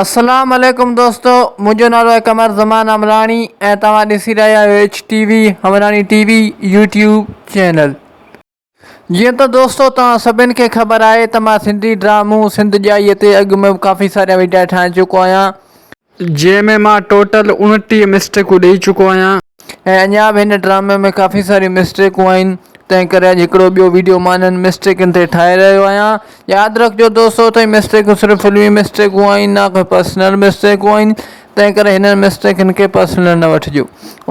السلام عليڪم دوستو منهنجو نالو آهي قمر زمان عمراڻي ۽ توهان ڏسي رهيا آهيو H T V Amrani T V YouTube channel. جيئن ته دوستو توهان سڀن کي خبر آهي ته مان سنڌي ڊرامو سنڌ ڄائي تي اڳ ۾ به ڪافي ساريا ويڊيا ٺاهي چڪو آهيان. جنهن ۾ مان ٽوٽل 29 مسٽيڪون ڏئي چڪو آهيان. ۽ اڃا به هن ڊرامي ۾ ڪافي ساريون مسٽيڪون آهن تنهن ڪري اڄ هڪڙو ٻيو ويڊيو مان انهن مسٽيڪن تي ٺاهي رهيو آهيان ياد رکجو دوستو ته هي مسٽيڪون صرف فلمي مسٽيڪون آهن نه ڪو پرسنل مسٽيڪون آهن تنهن ڪري هنن مسٽيڪن کي پرسنل نه وٺجو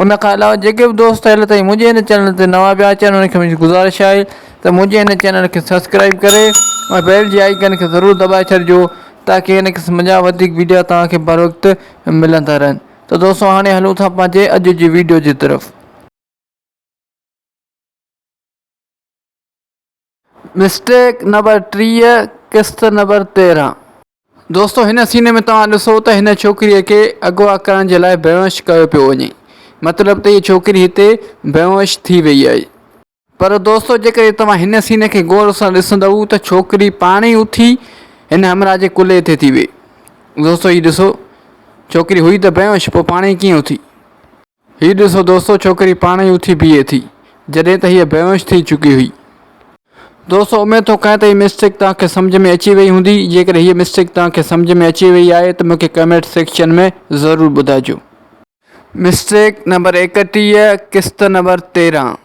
ان کان علاوه جيڪي به دوست هيل تائين منهنجي هن چينل تي نوان پيا اچن انهن کي منهنجي گذارش آهي ته منهنجي هن چينل کي سبسڪرائب ڪري ۽ بيل جي آئيڪن کي ضرور دٻائي ڇڏجو تاڪه ان قسم جا وڌيڪ وڊيا توهان کي بروقت ملندا رهن ته دوستو هاڻي هلون ٿا پنهنجي اڄ جي وڊيو جي طرف. مسٽيڪ نمبر 30 قسط نمبر 13. دوستو هن سين ۾ توهان ڏسو ته هن ڇوڪريء کي اغوا ڪرڻ جي لاء بيهوش ڪيو پيو وڃي مطلب ته هيء ڇوڪري هتي بيهوش ٿي وئي آهي. پر دوستو جيڪڏهن توهان هن سين کي غور سان ڏسندؤ ته ڇوڪري پاڻ ئي اٿي هن همراهه جي ڪلهي تي ٿي ويئي. دوستو هي ڏسو ڇوڪري هئي ته بيهوش پوء پاڻ ئي ڪيئن اٿي. هي ڏسو دوستو ڇوڪري پاڻ ئي اٿي بيهي ٿي جڏهن ته هيء بيهوش ٿي چڪي هئي. دوستو اميد ٿو ڪيان ته هي مسٽيڪ توهان کي سمجهه ۾ اچي وئي هوندي جيڪڏهن هيء مسٽيڪ توهان کي سمجهه ۾ اچي وئي آهي ته مون کي ڪمينٽ سيڪشن ۾ ضرور ٻڌائجو. مسٽيڪ نمبر 31 قسط نمبر 13.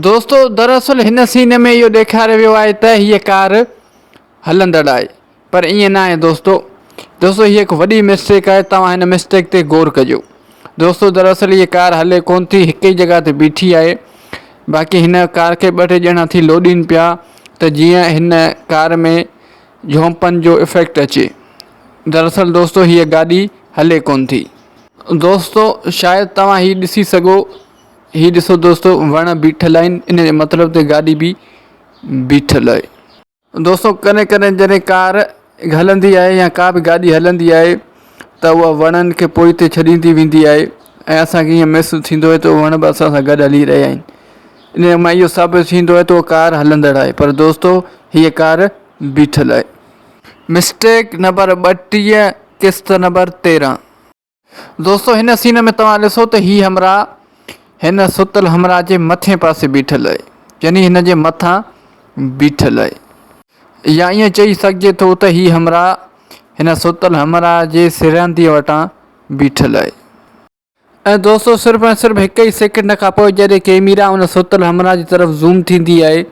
دوستو دراصل هن سين ۾ اهو ڏيکاريو ويو آهي ته هيء ڪار هلندڙ آهي پر ائين ناهي دوستو دوستو هيء هڪ وڏي مسٽيڪ آهي توهان هن مسٽيڪ تي غور ڪجو دوستو دراصل هيء ڪار هلي ڪون ٿي هڪ ئي جڳهه تي بيٺي آهي باقي هن ڪار کي ٻه ٽي ڄڻا ٿي لوڏين پيا ته جيئن هن ڪار ۾ جهونپن جو افيڪٽ اچي دراصل دوستو هيء گاڏي هلي ڪون ٿي. دوستو شايد توهان هي ڏسي سگهو هي ڏسو دوستو وڻ بيٺل آهن ان جو مطلب ته گاڏي به بيٺل آهي. دوستو ڪڏهن ڪڏهن جڏهن ڪار هلندي آهي يا ڪا به گاڏي هلندي آهي ته اها وڻن کي پوئتي ڇڏيندي ويندي آهي ۽ اسان کي ائين محسوس ٿيندو آهي ته وڻ به اسان سان گڏ هلي رهيا آهن ان مان اهو ثابت ٿيندو آهي ته اها ڪار هلندڙ آهي پر دوستو هيء ڪار بيٺل آهي. مسٽيڪ نمبر 32 قسط نمبر 13. دوستو هن سين ۾ توهان ڏسو ته هي همراهه هن ستل همراهه جي مٿين پاسي بيٺل آهي يعني هن جي مٿان بيٺل آهي يا ائين چئي سگهجي ٿو ته هي همراهه هن ستل همراهه جي سرهندي وٽان بيٺل آهي. ۽ دوستو صرف ۽ صرف هڪ ئي سيڪنڊ کان پوء جڏهن ڪيميرا ان ستل همراهه جي طرف زوم ٿيندي آهي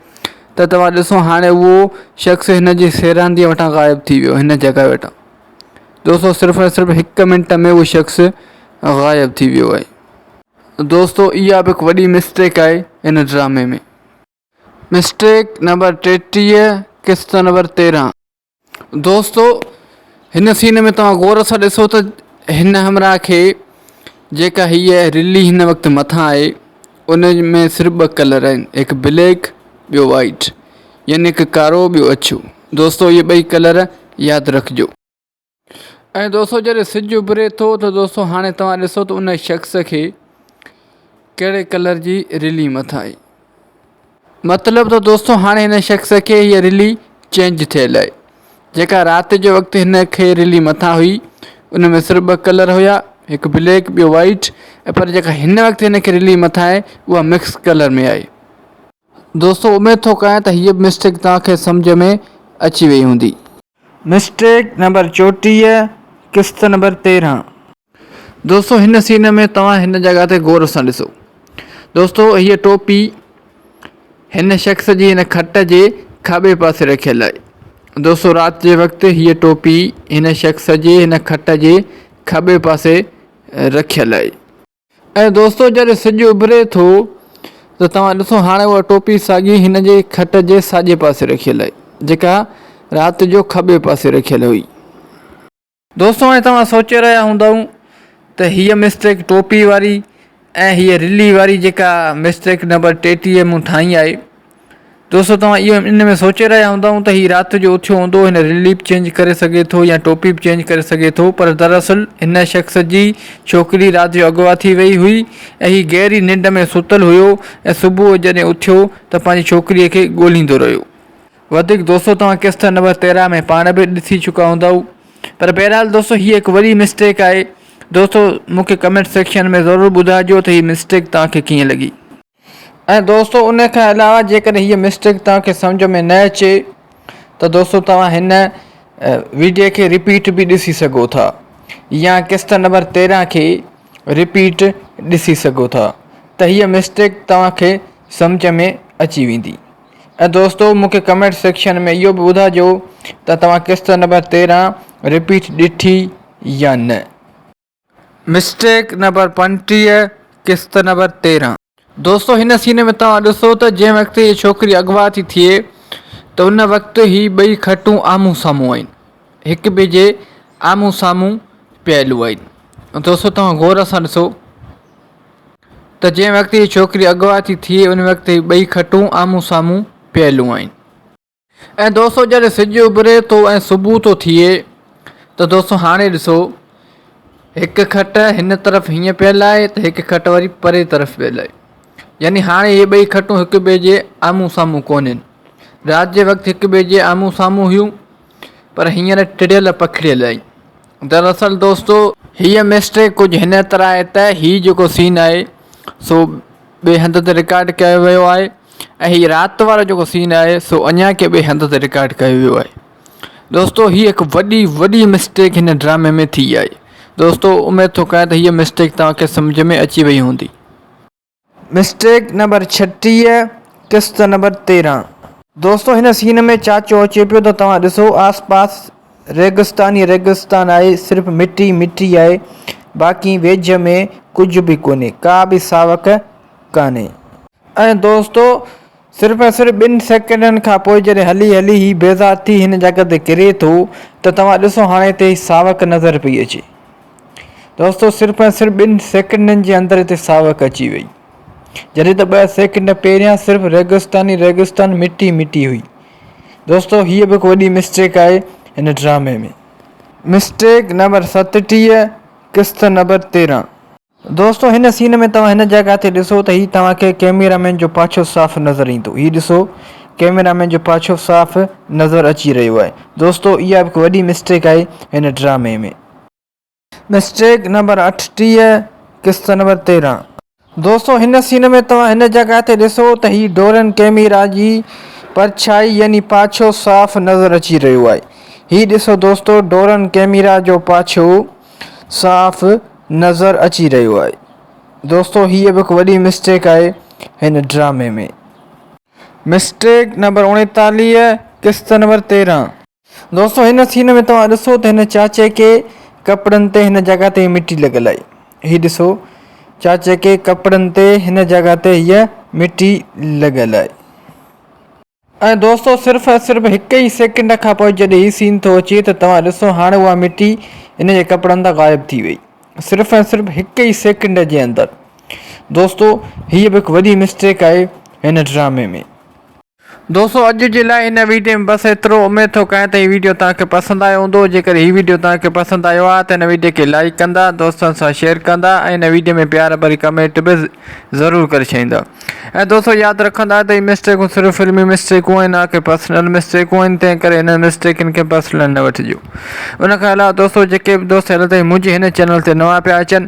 ته توهان ڏسو هاڻي اهو شخص هن جي سيرانديء وٽان غائب ٿي ويو هن جڳهه وٽان دوستو صرف ۽ صرف هڪ منٽ ۾ اهو شخص غائب ٿي ويو آهي. دوستو اها به هڪ وڏي مسٽيڪ آهي هن ڊرامي ۾. مسٽيڪ نمبر 33 قسط نمبر 13. دوستو هن سين ۾ توهان غور سان ڏسو ته هن همراهه کي جيڪا هيء رلي هن وقت مٿان آهي ان ۾ صرف ٻه ڪلر آهن هڪ بليڪ ٻيو وائيٽ يعني هڪ ڪارو ٻيو اڇو دوستو اهي ٻئي ڪلر ياد رکجو. ۽ دوستو جڏهن سج اڀري ٿو ته دوستو هاڻي توهان ڏسو ته ان شخص کي ڪهڙي ڪلر جي رلي مٿان آئي مطلب ته دوستو هاڻي هن شخص کي هيء رلي چينج ٿيل آهي جيڪا رات جو وقت هن کي رلي مٿان هئي ان ۾ صرف ٻه ڪلر هيا هڪ بليڪ ٻيو وائيٽ پر جيڪا هن وقت هن کي رلي مٿان آهي اها مڪس ڪلر ۾ آهي. دوستو اميد ٿو ڪيان ته هيء به مسٽيڪ توهان کي سمجهه ۾ اچي وئي هوندي. مسٽيڪ نمبر 34 قسط نمبر 13. دوستو هن سين ۾ توهان هن جڳهه تي غور سان ڏسو دوستو هيء ٽوپي هن شخص جي هن کٽ جي کاٻي پاسي رکيل آهي دوستو رات جي وقت هيء ٽوپي هن شخص جي هن کٽ جي کاٻي پاسي رکيل آهي. ۽ دوستو جڏهن سج اڀري ٿو ته توهان ڏسو هاڻي اها ٽوپي ساڳي هن جي کٽ جي ساڄي پاسي رکيل آهي جيڪا رات جو کٻي پاسي رکيل هئي. دوستو هاڻي توهان سوچي رهيا هوندؤ ته هيء مسٽيڪ ٽوپي واري ۽ هيء رلي واري جيڪا مسٽيڪ نمبر 33 مون ٺاهي آهي دوستو توهان اهو ان ۾ سوچي رهيا هوندؤ ته هي رات جو اٿيو هوندو هن رلي به چينج ڪري سگهي ٿو يا ٽوپي به چينج ڪري سگهي ٿو پر دراصل هن شخص جي ڇوڪري رات جو اغوا ٿي وئي هئي ۽ هي گهري ننڊ ۾ ستل هيو ۽ صبح جڏهن اٿيو ته پنهنجي ڇوڪريء کي ڳولهيندو رهيو. وڌيڪ دوستو توهان قسط نمبر 13 ۾ پاڻ به ڏسي چڪا هوندؤ. پر بهرحال دوستو هي هڪ وڏي مسٽيڪ آهي دوستو مون کي ڪمينٽ سيڪشن ۾ ضرور ٻڌائجو ته هي مسٽيڪ توهان کي ڪيئن لڳي. ۽ دوستو ان کان علاوه جيڪڏهن هيء مسٽيڪ توهان کي سمجهه ۾ نه اچي ته دوستو توهان هن ويڊيو کي رپيٽ به ڏسي سگهو ٿا يا قسط نمبر 13 کي رپيٽ ڏسي سگهو ٿا ته هيء مسٽيڪ توهان کي سمجهه ۾ اچي ويندي. ۽ دوستو مون کي ڪمينٽ سيڪشن ۾ اهو به ٻڌائجو ته توهان قسط نمبر 13 رپيٽ ڏٺي يا نه. مسٽيڪ نمبر 35 قسط نمبر 13. دوستو هن سين ۾ توهان ڏسو ته جنهن وقت هي ڇوڪري اغوا ٿي ٿئي ته ان وقت هي ٻئي کٽون آمهون سامهون آهن هڪ ٻئي جي آمهون سامهون پيل آهن دوستو توهان غور سان ڏسو ته جنهن وقت هيء ڇوڪري اغوا ٿي ٿئي ان وقت هي ٻئي کٽون آمهون سامهون پيلون آهن. ۽ دوستو جڏهن سج اڀري ٿو ۽ صبح ٿو ٿئي ته دوستو هاڻي ڏسو هڪ کٽ هن طرف هيئن پيل آهي ته هڪ کٽ وري پري طرف پيل آهي يعني هاڻي هي ٻئي کٽون هڪ ٻئي جي آمهون سامهون ڪونهن رات جي وقت هڪ ٻئي جي آمهون سامهون هيون پر هينئر ٽڙيل پکڙيل آهن دراصل دوستو هيء مسٽيڪ ڪجهه هن طرح آهي ته هي جيڪو سين آهي سو ٻئي هنڌ تي رڪارڊ ڪيو ويو آهي ۽ هي رات وارو جيڪو سين آهي سو اڃا ڪنهن ٻئي هنڌ تي رڪارڊ ڪيو ويو آهي دوستو هي هڪ وڏي وڏي مسٽيڪ هن ڊرامي ۾ ٿي آهي دوستو اميد ٿو ڪيان ته هيء مسٽيڪ توهان کي سمجهه ۾ اچي وئي هوندي. مسٽيڪ نمبر 36 قسط نمبر 13. دوستو هن سين ۾ چاچو اچي پيو ته توهان ڏسو آس پاس ريگستان ئي ريگستان آهي صرف مٽي ئي مٽي آهي باقي ويجهه ۾ ڪجهه به ڪونهي ڪا به ساوڪ ڪانهي. ۽ دوستو صرف ۽ صرف ٻن سيڪنڊن کان پوء جڏهن هلي هلي هي بيزار ٿي هن جڳهه تي ڪري ٿو ته توهان ڏسو هاڻي هتي ساوڪ نظر پئي اچي. دوستو صرف ۽ صرف ٻن سيڪنڊن جي اندر هتي ساوڪ اچي وئي جڏهن ته ٻه سيڪنڊ پهريان صرف ريگستان ئي ريگستان مٽي مٽي هئي دوستو هيء به هڪ وڏي مسٽيڪ آهي هن ڊرامي ۾ مسٽيڪ نمبر 37 قسط نمبر 13. دوستو هن سين ۾ توهان هن جڳهه تي ڏسو ته هي توهان کي ڪيميرا مين جو پاڇو صاف نظر ايندو هي ڏسو ڪيميرا مين جو پاڇو صاف نظر اچي رهيو آهي دوستو اها به هڪ وڏي مسٽيڪ آهي هن ڊرامي ۾. مسٽيڪ نمبر 38 قسط نمبر 13. دوستو هن سين ۾ توهان هن جڳهه تي ڏسو ته هي ڊورن ڪيميرا جي پرڇائي يعني پاڇو صاف نظر اچي رهيو آهي هي ڏسو دوستو ڊورن ڪيميرا جو پاڇو صاف نظر اچي رهيو آهي دوستو هيء به هڪ وڏي مسٽيڪ آهي هن ڊرامي ۾. مسٽيڪ نمبر 39 قسط نمبر 13. دوستو هن سين ۾ توهان ڏسو ته هن چاچي کي ڪپڙن تي هن جڳهه تي مٽي لڳل آهي هي ڏسو چاچي کي ڪپڙن تي هن جڳهه تي هيء مٽي لڳل آهي. ۽ دوستو صرف ۽ صرف هڪ ئي سيڪنڊ کان پوء جڏهن هي سين ٿو اچي ته توهان ڏسو هاڻي اها مٽي هن جي ڪپڙن تان غائب ٿي وئي صرف ۽ صرف هڪ ئي سيڪنڊ جي اندر دوستو هيء به هڪ وڏي مسٽيڪ آهي هن ڊرامي ۾. دوستو اڄ جي لاء هن ويڊيو ۾ بس ايترو اميد ٿو ڪيان ته هي ويڊيو توهان کي پسند آيو هوندو جيڪڏهن هي ويڊيو توهان کي پسند آيو آهي ته هن ويڊيو کي لائيڪ ڪندا دوستن سان شيئر ڪندا ۽ هن ويڊيو ۾ پيار ڀري ڪمينٽ به ضرور ڪري ڇڏيندا ۽ دوستو ياد رکندا ته هي مسٽيڪون صرف فلمي مسٽيڪون آهن نه ڪي پرسنل مسٽيڪون آهن تنهن ڪري هن مسٽيڪن کي پرسنل نه وٺجو ان کان علاوه دوستو جيڪي به دوست هن تائين منهنجي هن چينل تي نوان پيا اچن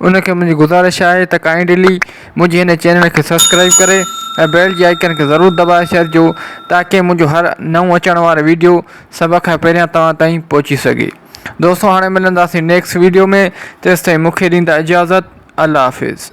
ان کي منهنجي گذارش آهي ته ڪائنڊلي منهنجي هن چينل کي سبسڪرائب ڪري ۽ بيل جي آئيڪن کي ضرور دٻائي ڇڏجو تاڪه منهنجو هر نئون اچڻ وارو ويڊيو سڀ کان پهريان توهان تائين پهچي سگهي دوستو هاڻي ملنداسين نيڪسٽ ويڊيو ۾ تيستائين مونکي ڏيندا اجازت الله حافظ.